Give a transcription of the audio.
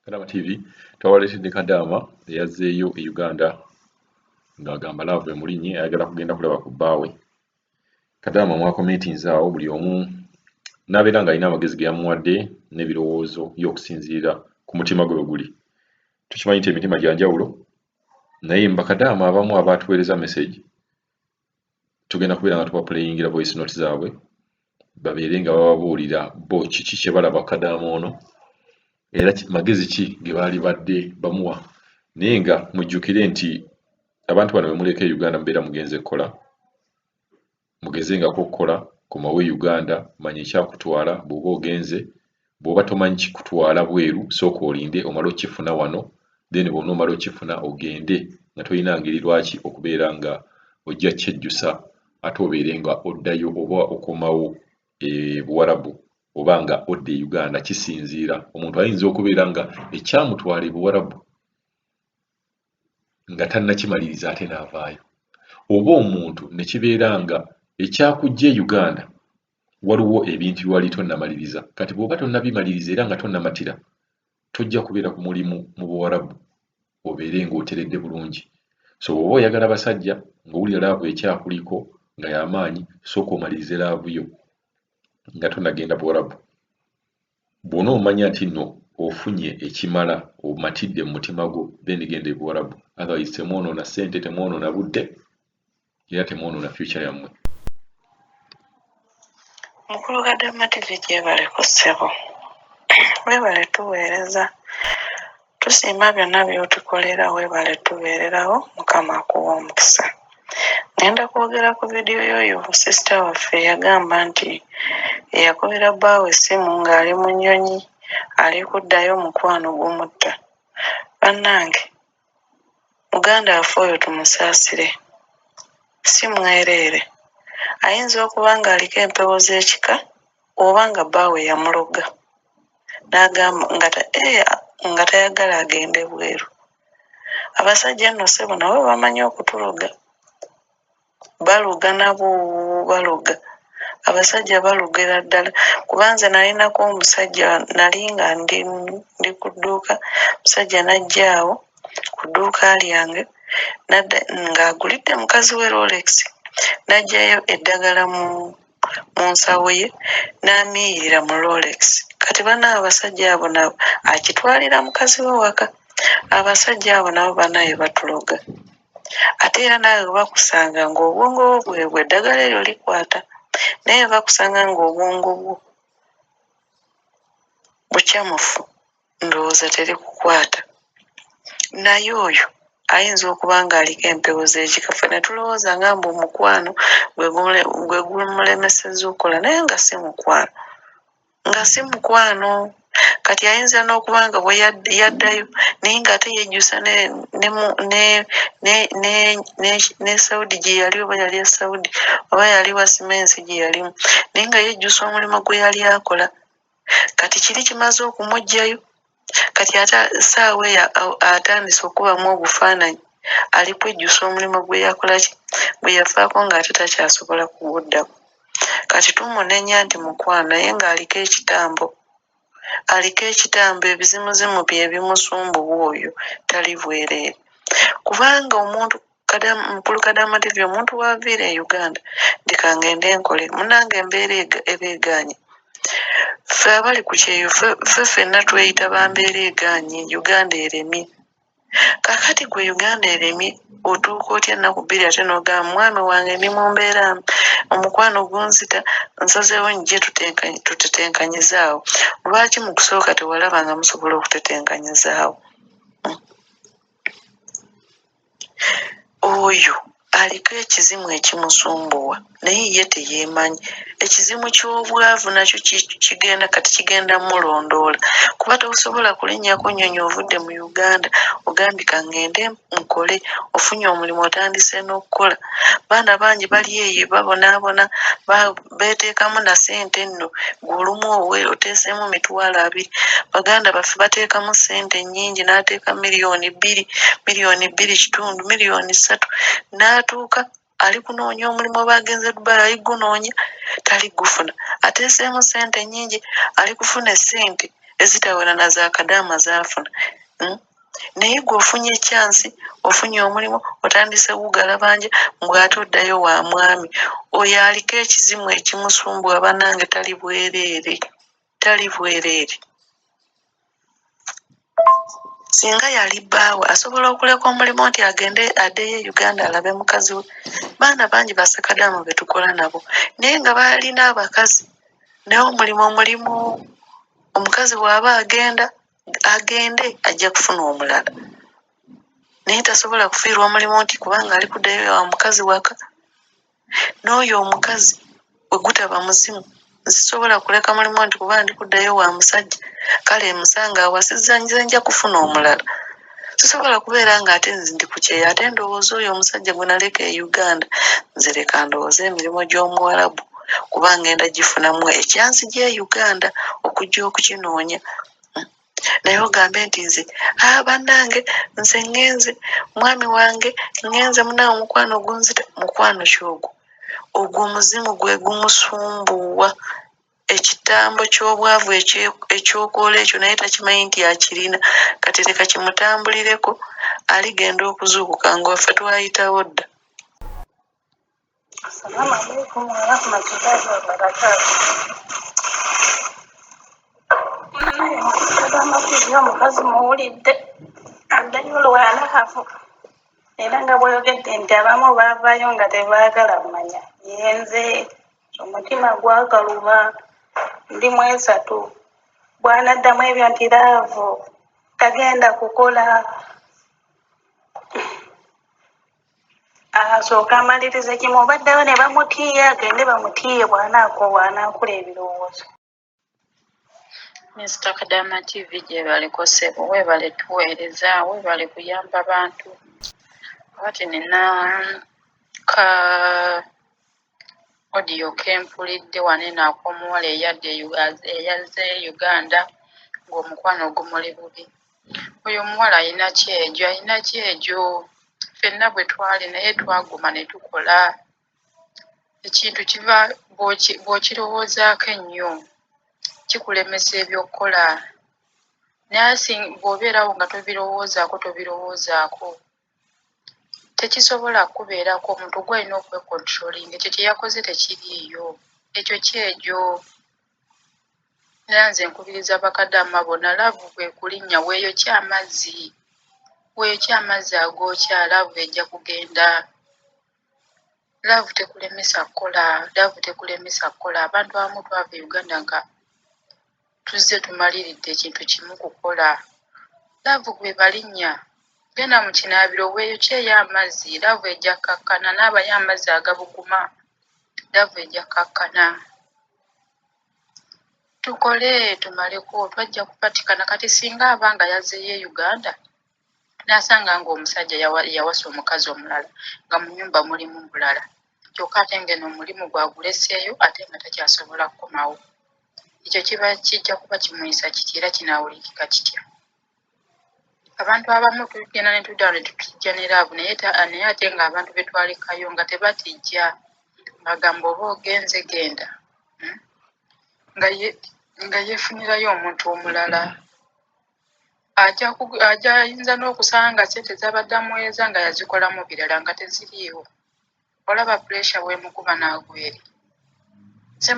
Kadaama TV twabaleetedde Kadaama eyazzeeyo e Uganda ng'agamba laavu emulinnye, ayagala kugenda kulaba ku bbaawe. Kadaama mwakomentinze awo buli omu n'abeera ng'alina amagezi ge yamuwadde n'ebirowoozo ye okusinziira ku mutima gwe bwe guli. Tukimanyi nti emitima gya njawulo, naye bakadaama abamu abaatuweereza message tugenda kubeera nga tubapuleyingira voice note zaabwe babeere nga bababuulira bo kiki kye balaba Kadaama ono era magezi ki ge baali badde bamuwa. Naye nga mujjukire nti abantu bano be muleka e Uganda mubeera mugenze kukola, mugezengako okukola, komawo e Uganda, manya ekyakutwala bw'oba ogenze, bw'oba tomanyi kikutwala bweru sooka olinde omale okukifuna wano, then bw'onoomala okukifuna ogende nga tolina ngeri lwaki okubeera nga ojja kyejjusa ate obeere nga oddayo oba okomawo e Buwarabu oba nga odda e Uganda kisinziira. Omuntu ayinza okubeera nga ekyamutwala e Buwarabu nga tannakimaliriza ate n'avaayo, oba omuntu ne kibeera nga ekyakuggya e Uganda waliwo ebintu bye wali tonnamaliriza. Kati bw'oba tonnabimaliriza era nga tonnamatira, tojja kubeera ku mulimu mu Buwarabu obeere ng'oteredde bulungi. So bw'oba oyagala basajja ng'owulira laavu ekyakuliko nga y'amaanyi, sooka omalirize laavu yo nga tonnagenda Buwarabu. Bw'onoomanya nti nno ofunye ekimala omatidde mu mutima gwo, then genda e Buwarabu. Otherwise temwonoona ssente, temwonoona budde era temwonoona future yammwe. Mukulu Kadama TV gyebaleko ssebo. Webale tuweereza. Tusiima byonna by'otukolera webale tubeererawo Mukama akuwe omukisa. Ngenda kwogera ku vidiyo y'oyo sisita waffe eyagamba nti eyakubira bbaawe essimu ng'ali mu nnyonyi ali kuddayo omukwano gumutta. Bannange muganda waffe oyo tumusaasire. Si mwereere. Ayinza okuba ng'aliko empewo z'ekika oba nga bbaawe yamuloga n'agamba nga ta eh, nga tayagala agende bweru. Abasajja nno ssebo nabo bamanyi okutuloga. Baloga nabo baloga. Abasajja balogera ddala kuba nze nalinako omusajja nali nga ndi ndi ku dduuka omusajja n'ajja awo ku dduuka lyange n'adda ng'agulidde mukazi we Rolex n'aggyayo eddagala mu mu nsawo ye n'amiiyirira mu Rolex. Kati bannange abasajja abo nabo akitwalira mukazi we waka. Abasajja abo nabo bannange batuloga. Ate era naawe bwe bakusanga ng'obwongo bwo bwebwo eddagala eryo likwata naye bwe bakusanga ng'obwongo bwo bukyamufu ndowooza terikukwata. Naye oyo ayinza okuba ng'aliko empewo z'ekika ffe ne tulowooza nga mbu omukwano gwe gumulemesezza okukola naye nga si mukwano nga si mukwano kati ayinza n'okuba nga bwe yaddayo naye ng'ate yejjusa ne ne ne ne ne ne ne Saudi gye yali oba yali e Saudi oba yali wasimensi gye yalimu naye nga yejjusa omulimu gwe yali akola kati kiri kimaze okumuggyayo kati ate saawa eyo atandise okubamu obufaananyi ali kwejjusa omulimu gwe yakola ki gwe yavaako ng'ate takyasobola kuguddako kati tumunenya nti mukwano naye ng'aliko ekitambo aliko ekitambo ebizimuzimu bye bimusumbuwa oyo tali bwereere kubanga omuntu mukulu Kadama TV omuntu w'aviira e Uganda nti kangende nkole munange embeera eba egaanye ffe abali ku kyeyo ffe ffenna tweyita ba mbeera egaanye Uganda eremye kakati gwe Uganda eremye otuuka otya ennaku bbiri ate n'ogamba mwami wange ndi mu mbeera omukwano gunzita nsazeewo njje tutetenkanyizaawo lwaki mu kusooka tewalaba nga musobola okutetenkanyizaawo Oyo aliko ekizimu ekimusumbuwa naye ye teyeemanyi. Ekizimu ky'obwavu nakyo kigenda kati kigenda mulondoola kuba tosobola kulinnya ku nnyonyi ovudde mu Uganda ogambye ka ŋŋende nkole ofunye omulimu otandise n'okukola. Baana bangi bali eyo babonaabona beeteekamu na ssente nno gwe olumu owe oteeseemu 20,000 baganda baffe bateekamu ssente nnyingi n'ateeka 2 miliyoni, 2.5 miliyoni, 3 miliyoni n'atuuka ali kunoonya omulimu oba agenze Dubai ali gunoonya tali gufuna ateeseemu ssente nnyingi ali kufuna essente Ezitawera na za Kadaama z'afuna. Naye gwe ofunye chance, ofunye omulimu, otandise kugalabanja mbu ate oddayo wa mwami. Oyo aliko ekizimu ekimusumbuwa bannange tali bwereere, tali bwereere. Singa yali bbaawe asobola okuleka omulimu nti agende addeyo e Uganda alabe mukazi we. Baana bangi bassekadaama be tukola nabo naye nga balina abakazi naye omulimu omulimu omukazi bw'aba agenda agende ajja kufuna omulala naye tasobola kufiirwa omulimu nti kubanga ali kuddayo wa mukazi waka. N'oyo omukazi bwe gutaba muzimu nsisobola kuleka mulimu nti kuba ndi kuddayo wa musajja kale musanga awasizza nze nja kufuna omulala. Sisobola kubeera nga ate nze ndi ku kyeyo ate ndowooza oyo omusajja gwe naleka e Uganda nze leka ndowooze emirimu gy'Omuwarabu kuba ngenda gifunamu ekyanzigya e Uganda okujja okukinoonya. Naye ogambe nti nze ah bannange nze ŋŋenze mwami wange ŋŋenze munaawe omukwano gunzita mukwano ki ogwo? Ogwo omuzimu gwe gumusumbuwa ekitambo ky'obwavu ekyokoola ekyo naye takimanyi nti akirina kati leka kimutambulireko aligenda okuzuukuka nga ffe twayitawo dda. Assalamu alaikum warahmatullahi wabarakatuh. Naye omukazi muwulidde addayo olwalavu era nga bw'oyogedde nti abamu baavaayo nga tebaagala manya yenze omutima gwakaluba ndi mwesatu bw'anaddamu ebyo nti laavu tagenda kukola asooke amalirize kimu obaddeyo ne bamutiiya agende bamutiiye bw'anaakoowa anaakula ebirowoozo. Mister Kadama TV gyebaleko ssebo webale tuweereza webale kuyamba bantu kati nina ka audio kempulidde wano eno ak'omuwala eyadda eyazze e Uganda ng'omukwano gumuli bubi. Oyo omuwala alina kyejo alina kyejo ffenna bwe twali naye twaguma ne tukola. Ekintu kiva bw'okirowoozaako ennyo kikulemesa eby'okukola naye bw'obeerawo nga tobirowoozaako tobirowoozaako tekisobola kukubeerako omuntu gw'olina okwecontrollinga ekyo kye yakoze tekiriiyo ekyo kyejo. Era nze nkubiriza bakadaama bonna laavu bw'ekulinnya weeyokye amazzi weeyokye amazzi agookya laavu ejja kugenda. Laavu tekulemesa kukola laavu tekulemesa kukola abantu abamu twava e Uganda nga tuzze tumaliridde ekintu kimu kukola. Laavu bw'ebalinnya genda mu kinaabiro weeyokyeyo amazzi laavu ejja kkakkana naabayo amazzi agabuguma laavu ejja kkakkana. Tukole tumaleko twajja kupatikana kati singa aba nga yazzeeyo e Uganda n'asanga ng'omusajja yawasa omukazi omulala nga mu nnyumba mulimu mulala kyokka ate ng'eno omulimu gwe aguleseeyo ate nga takyasobola kukomawo. Ekyo kiba kijja kuba kimuyisa kitya era kinaawulikika kitya? Abantu abamu tugenda ne tudda ne tutijja ne laavu naye naye ate ng'abantu be twalekayo nga tebatijja ng'agamba oba ogenze genda nga ye nga yeefunirayo omuntu omulala. Ajja ajja ayinza n'okusanga nga ssente z'abadde amuweereza nga yazikolamu birala nga teziriiwo. Olaba pressure bw'emukuba n'agwa eri. Nze